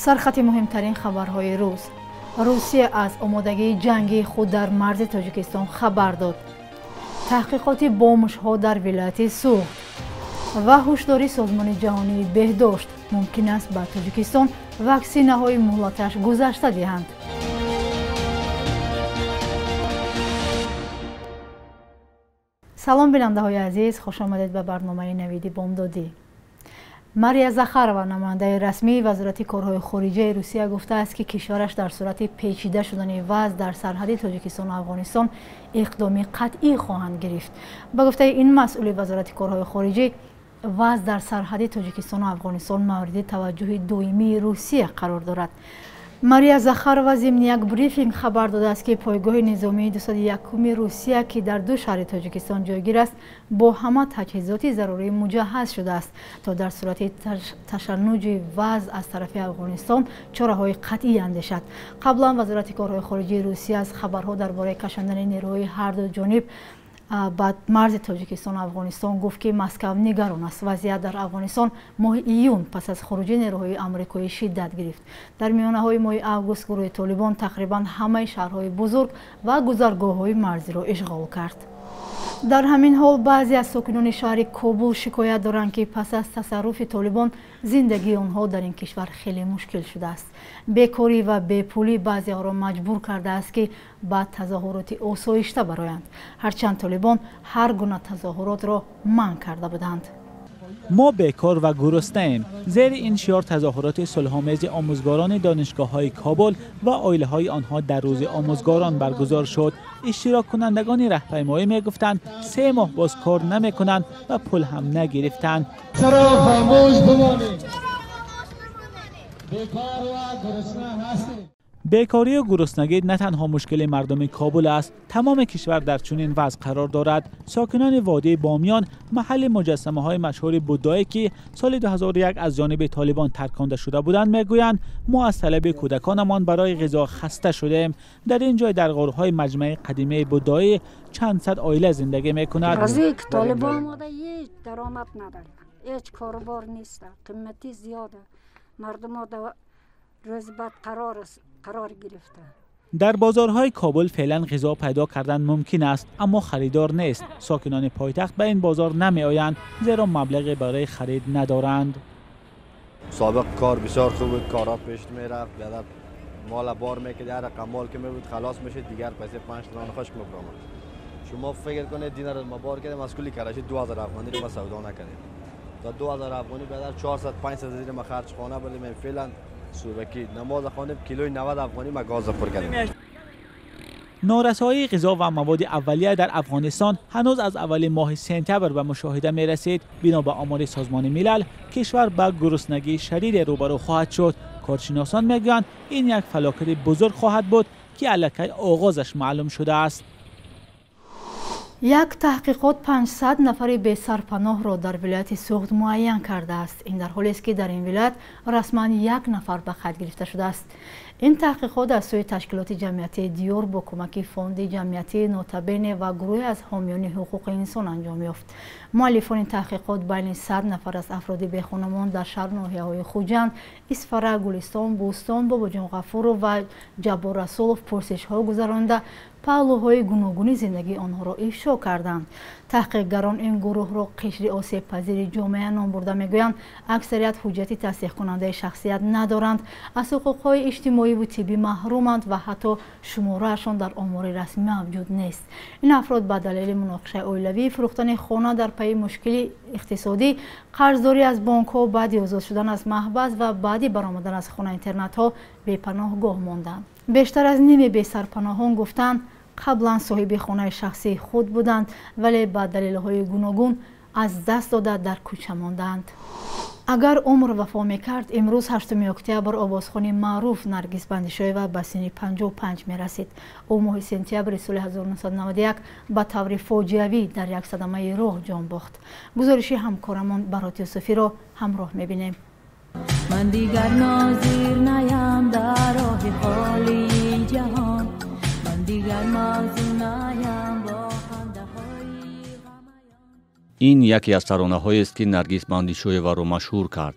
Сархати муҳимтарин хабарҳои рӯз. Русия аз омодагии ҷангии худ дар марзи Тоҷикистон хабар дод. Таҳқиқоти бомушҳо дар вилояти Суғд ва ҳушдори Созмони ҷаҳонии беҳдошт мумкин аст ба Тоҷикистон ваксинаҳои муҳлаташ гузашта диҳанд. Салом, бинандаҳои азиз, хуш омадед ба барномаи Навиди бомдодӣ. Мария Захарова, намояндаи расмии Вазорати корҳои хориҷаи Русия, гуфтааст, ки кишвараш дар сурати печида шудани вазъ дар сарҳади Тоҷикистону Афғонистон иқдоми қатъӣ хоҳанд гирифт. Ба гуфтаи ин масъули Вазорати корҳои хориҷӣ, вазъ дар сарҳади Тоҷикистону Афғонистон мавриди таваҷҷӯҳи доимии Русия қарор дорад. Мария Захарова зимни як брифинг хабар додааст, ки пойгоҳи низомии 201-уми Русия, ки дар ду шаҳри Тоҷикистон ҷойгир аст, бо ҳама таҷҳизоти зарурӣ муҷаҳҳаз шудааст, то дар сурати ташаннуҷи вазъ аз тарафи Афғонистон чораҳои қатъӣ андешад. Қаблан Вазорати корҳои хориҷии Русия аз хабарҳо дар бораи кашондани нерӯҳои ҳарду ҷониб ба марзи Тоҷикистону Афғонистон гуфт, ки Москав нигарон аст. Вазъият дар Афғонистон моҳи июн пас аз хуруҷи нерӯҳои амрикоӣ шиддат гирифт. Дар миёнаҳои моҳи август гурӯҳи Толибон тақрибан ҳамаи шаҳрҳои бузург ва гузаргоҳҳои марзиро ишғол кард. Дар ҳамин ҳол баъзе аз сокинони шаҳри Кобул шикоят доранд, ки пас аз тасарруфи Толибон зиндагии онҳо дар ин кишвар хеле мушкил шудааст. Бекорӣ ва бепулӣ баъзеҳоро маҷбур кардааст, ки ба тазоҳуроти осоишта бароянд, ҳарчанд Толибон ҳар гуна тазоҳуротро манъ карда буданд. Мо бекор ва гуруснаем. Зери ин шиор тазоҳуроти сулҳомези омӯзгорони донишгоҳҳои Кобул ва оилаҳои онҳо дар рӯзи омӯзгорон баргузор шуд. Иштироккунандагони раҳпаймоӣ мегуфтанд, 3 моҳ боз кор намекунанд ва пул ҳам нагирифтанд. Чаро хомӯш бимонем? Бекор ва гурусна ҳастем. Бекорӣ ва гуруснагӣ на танҳо мушкили мардуми Кобул аст, тамоми кишвар дар чунин вазъ қарор дорад. Сокинони водии Бомиён, маҳалли муҷассамаҳои машҳури буддое, ки соли 2001 аз ҷониби Толибон тарконда шуда буданд, мегӯянд: мо аз талаби кӯдаконамон барои ғизо хаста шудем. Дар ин ҷой дар ғорҳои маҷмаи қадимаи буддоӣ чанд сад оила зиндагӣ мекунад. Аз ки Толибон омада ҳеҷ даромад надорем, ҳеҷ корубор нест, қиматӣ зиёда, мардумо рӯзи бад қарор гирифта. Дар бозорҳои Кобул феълан ғизо пайдо кардан мумкин аст, аммо харидор нест. Сокинони пойтахт ба ин бозор намеоянд, зеро маблағе барои харид надоранд. Собиқ кор бисёр хуб буд, корҳо пеш мерафт, баъд мол бор мекард, ҳар рақам мол ки мебуд халос мешид, дигар паси 5 нон хушк мебаромад. Шумо фикр кунед, динар ма бор кардем, аз кули караши 2000 афғонӣ ма савдо накардем. То 2000 афғонӣ баъд 400 500 зир ма харҷ хона бурдем. Феълан субаки намоз хондем, килои 90 афғонӣ ма газ пур кардем. Норасоии ғизо ва маводи аввалия дар Афғонистон ҳанӯз аз аввали моҳи сентябр ба мушоҳида мерасид. Бино ба омори Созмони Милал, кишвар ба гуруснагии шадиде рӯбарӯ хоҳад шуд. Коршиносон мегӯянд, ин як фалокати бузург хоҳад буд, ки аллакай оғозаш маълум шудааст. Як таҳқиқот 500 нафари бесарпаноҳро дар вилояти Суғд муайян кардааст. Ин дар ҳолест, ки дар ин вилоят расман як нафар ба қайд гирифта шудааст. Ин таҳқиқот аз сӯи ташкилоти ҷамъиятии Диёр бо кӯмаки фонди ҷамъиятии Нотабене ва гурӯҳе аз ҳомиёни ҳуқуқи инсон анҷом ёфт. Муаллифони таҳқиқот байни 100 нафар аз афроди бехонамон дар шаҳру ноҳияҳои Хуҷанд, Исфара, Гулистон, Бӯстон, Бобоҷон Ғафуров ва Ҷаббор Расулов пурсишҳо гузаронида, паҳлӯҳои гуногуни зиндагии онҳоро ифшо карданд. Таҳқиқгарон ин гурӯҳро қишри осебпазири ҷомеа ном бурда, мегӯянд, аксарият ҳуҷҷати тасдиқкунандаи шахсият надоранд, аз ҳуқуқҳои иҷтимоиву тиббӣ маҳруманд ва ҳатто шумораашон дар омори расмӣ мавҷуд нест. Ин афрод ба далели муноқишаи оилавӣ, фурӯхтани хона дар пайи мушкили иқтисодӣ, қарздорӣ аз бонкҳо, баъди озод шудан аз маҳбас ва баъди баромадан аз хона-интернатҳо бепаноҳгоҳ монданд. Бештар аз ними бесарпаноҳон гуфтанд, қаблан соҳиби хонаи шахсии худ буданд, вале ба далелҳои гуногун аз даст дода дар кӯча монданд. Агар умр вафо мекард, имрӯз 8 октябр овозхони маъруф Наргиз Бандишоева ба синни 55 мерасид. Ӯ моҳи сентябри соли 1991 ба таври фоҷиавӣ дар як садамаи роҳ ҷон бохт. Гузориши ҳамкорамон Барот Юсуфиро ҳамроҳ мебинем. Ман дигар нозир наям дар роҳи холии ҷаҳон, ман дигар мавзунаям бо хандаҳои ғамаён. Ин яке аз таронаҳоест, ки Наргиз Бандишоеваро машҳур кард.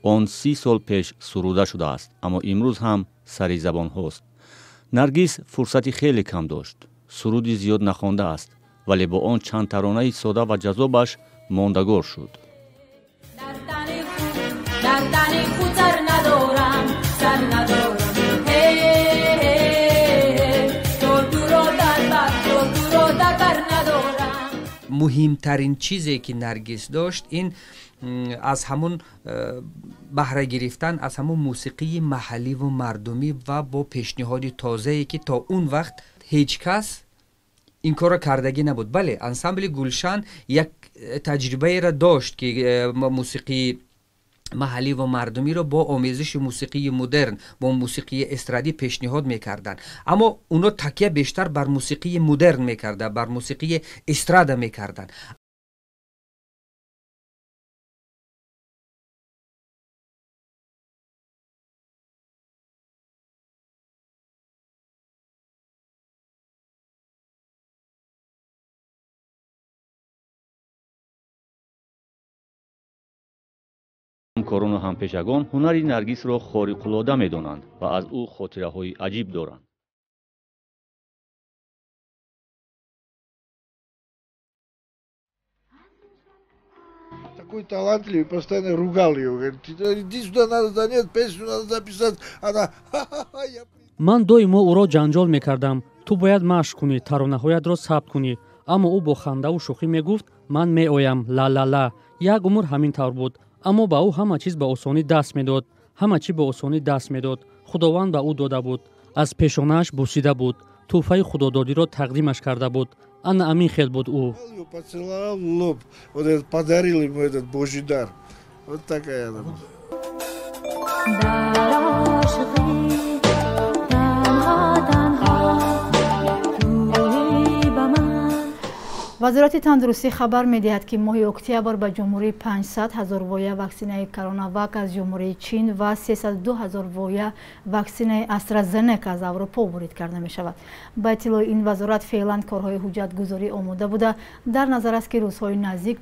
Он 30 сол пеш суруда шудааст, аммо имрӯз ҳам сари забонҳост. Наргиз фурсати хеле кам дошт, суруди зиёд нахондааст, вале бо он чанд таронаи сода ва ҷаззобаш мондагор шуд. Дар тани худ сар надорам, сар надорам. То туро дар бар, то туро дар бар надорам. Муҳимтарин чизе ки Наргиз дошт, ин аз ҳамун баҳра гирифтан аз ҳамун мусиқии маҳалливу мардумӣ ва бо пешниҳоди тозае, ки то он вақт ҳеҷ кас ин корро кардагӣ набуд. Бале, ансамбли Гулшан як таҷрибаеро дошт, ки мусиқии маҳаллӣ ва мардумиро бо омезиши мусиқии модерн, бо мусиқии эстрадӣ пешниҳод мекарданд, аммо онҳо такя бештар бар мусиқии модерн мекарданд, бар мусиқии эстрада мекарданд. Ҳамкорону ҳампешагон ҳунари Наргисро хориқулода медонанд ва аз ӯ хотираҳои аҷиб доранд. Такой талантливый, постоянно ругал ее. Говорит: иди сюда, надо занять, песню надо записать. Она: ха-ха-ха, я... Ман доимо ӯро ҷанҷол мекардам: ту бояд машқ кунӣ, таронаҳоятро сабт кунӣ. Аммо ӯ бо хандаву шӯхӣ мегуфт: ман меоям, ла-ла-ла. Як умр ҳамин тавр буд. Аммо ба ӯ ҳама чиз ба осонӣ даст медод, ҳама чӣ ба осонӣ даст медод. Худованд ба ӯ дода буд, аз пешонааш бусида буд, тӯҳфаи худододиро тақдимаш карда буд. Ана амин хел буд ӯ. Поцеловал в лоб, вот этот, подарил ему этот божий дар. Вот такая она была. Дар ошиқӣ танҳо, танҳо туӣ ба ман. Вазорати тандурустӣ хабар медиҳад, ки моҳи октябр ба ҷумҳурӣ 500 ҳазор воя ваксинаи Коронавак аз Ҷумҳурии Чин ва 302 ҳазор воя ваксинаи Астразенека аз Аврупо ворид карда мешавад. Ба иттилои ин вазорат, феълан корҳои ҳуҷҷатгузорӣ омода буда, дар назар аст, ки рӯзҳои наздик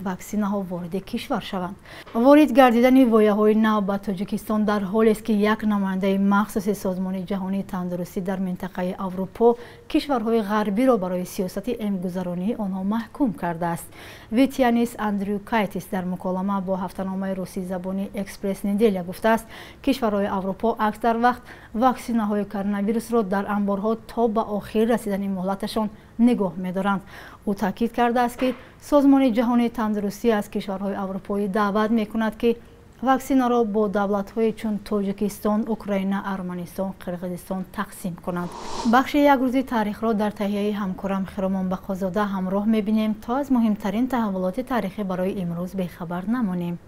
ваксинаҳо вориди кишвар шаванд. Ворид гардидани вояҳои нав ба Тоҷикистон дар ҳолест, ки як намояндаи махсуси Созмони ҷаҳонии тандурустӣ дар минтақаи Аврупо кишварҳои ғарбиро барои сиёсати эмгузаронии онҳо маҳкум кардааст. Витянис Андрю Кайтис дар муколама бо ҳафтаномаи русизабони Экспресс Неделя гуфтааст, кишварҳои Аврупо аксар вақт ваксинаҳои коронавирусро дар анборҳо то ба охир расидани муҳлаташон нигоҳ медоранд. Ӯ таъкид кардааст, ки Созмони ҷаҳонии тандурустӣ аз кишварҳои аврупоӣ даъват мекунад, ки ваксинаро бо давлатҳое чун Тоҷикистон, Украина, Арманистон, Қирғизистон тақсим кунанд. Бахши як рӯзи таърихро дар таҳияи ҳамкорам Хиромон Бақозода ҳамроҳ мебинем, то аз муҳимтарин таҳаввулоти таърихӣ барои имрӯз бехабар намонем.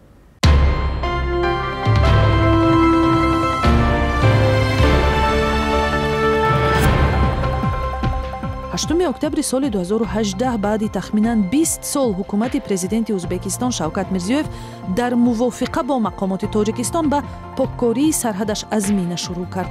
8 октябри соли 2018, баъди тахминан 20 сол, ҳукумати президенти Ӯзбекистон Шавкат Мирзиёев дар мувофиқа бо мақомоти Тоҷикистон ба поккории сарҳадаш аз мина шурӯъ кард.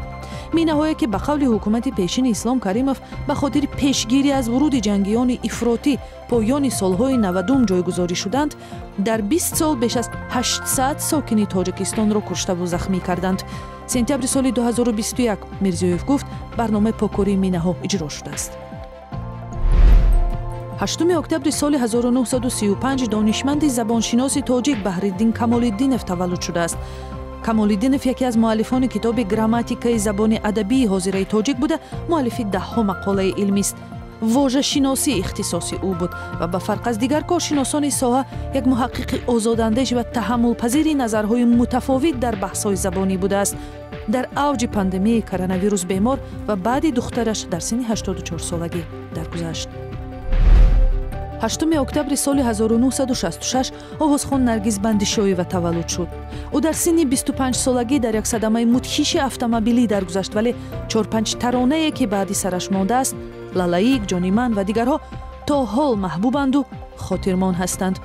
Минаҳое, ки ба қавли ҳукумати пешини Ислом Каримов ба хотири пешгирӣ аз вуруди ҷангиёни ифротӣ поёни солҳои 90 ҷойгузорӣ шуданд, дар 20 сол беш аз 800 сокини Тоҷикистонро куштаву захмӣ карданд. Сентябри соли 2021 Мирзиёев гуфт, барномаи поккории минаҳо иҷро шудааст. 8 октябри соли 1935 донишманди забоншиноси тоҷик Баҳриддин Камолиддинов таваллуд шудааст. Камолиддинов яке аз муаллифони китоби грамматикаи забони адабии ҳозираи тоҷик буда, муаллифи даҳҳо мақолаи илмист. Вожашиносӣ ихтисоси ӯ буд ва ба фарқ аз дигар коршиносони соҳа як муҳаққиқи озодандеш ва таҳаммулпазири назарҳои мутафовит дар баҳсҳои забонӣ будааст. Дар авҷи пандемияи коронавирус бемор ва баъди духтараш дар синни 84 солагӣ даргузашт. 8 октябри соли 1966 овозхон Наргиз Бандишоева таваллуд шуд. Ӯ дар синни 25 солагӣ дар як садамаи мудҳиши автомобилӣ даргузашт, вале чор-панҷ таронае, ки баъди сараш мондааст, Лалаик, Ҷони ман ва дигарҳо, то ҳол маҳбубанду хотирмон ҳастанд.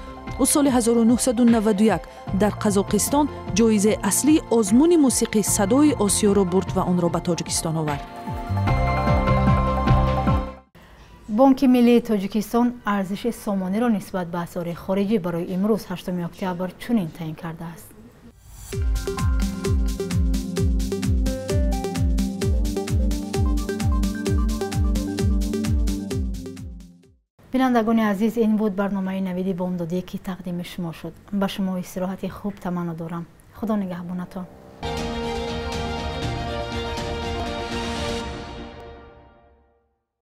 Ӯ соли 1991 дар Қазоқистон ҷоизаи аслии озмуни мусиқӣ Садои Осиёро бурд ва онро ба Тоҷикистон овард. Бонки миллии Тоҷикистон арзиши сомониро нисбат ба асъори хориҷӣ барои имрӯз, 8 октябр, чунин таъин кардааст. Бинандагони азиз, ин буд барномаи Навиди бомдодӣ, ки тақдими шумо шуд. Ба шумо истироҳати хуб таманно дорам. Худо нигаҳбонатон.